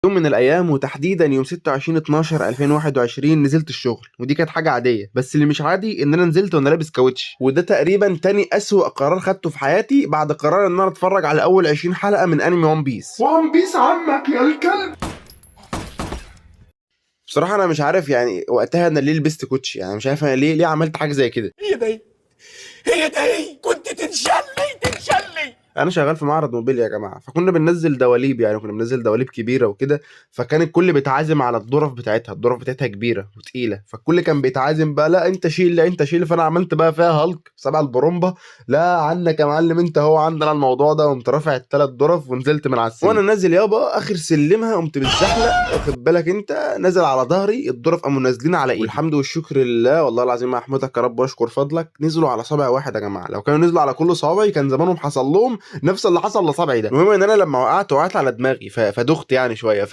يوم من الايام وتحديدا يوم 26/12/2021 نزلت الشغل، ودي كانت حاجة عاديه، بس اللي مش عادي ان انا نزلت وانا لابس كاوتش، وده تقريبا تاني اسوأ قرار خدته في حياتي بعد قرار ان انا اتفرج على اول 20 حلقة من انمي One Piece. One Piece عمك يا الكلب. بصراحة انا مش عارف يعني وقتها انا ليه لبست كوتشي، يعني مش عارف انا ليه عملت حاجة زي كده. هي ده هي ده كنت تنشلي تنشلي. انا شغال في معرض موبيل يا جماعه، فكنا بننزل دواليب، يعني كنا بننزل دواليب كبيرة وكده، فكان الكل بيتعازم على الظرف بتاعتها، الظرف بتاعتها كبيرة وتقيله، فالكل كان بيتعازم بقى لا انت شيل لا انت شيل، فانا عملت بقى فيها هالك سبع البرومبا، لا عنك يا معلم انت هو عندنا الموضوع ده، قمت رافع الثلاث ظرف ونزلت من على السلم، وانا نازل يابا اخر سلمها قمت متزحلق، واخد بالك انت، نازل على ظهري، الظرف قاموا نازلين على ايدي، والحمد والشكر لله والله العظيم احمدك يا رب واشكر فضلك، نزلوا على صابع واحد يا جماعة، لو كانوا نزلوا على كل صوابعي كان زمانهم حصل لهم نفس اللي حصل لصابعي ده. المهم ان انا لما وقعت على دماغي فدخت يعني شوية،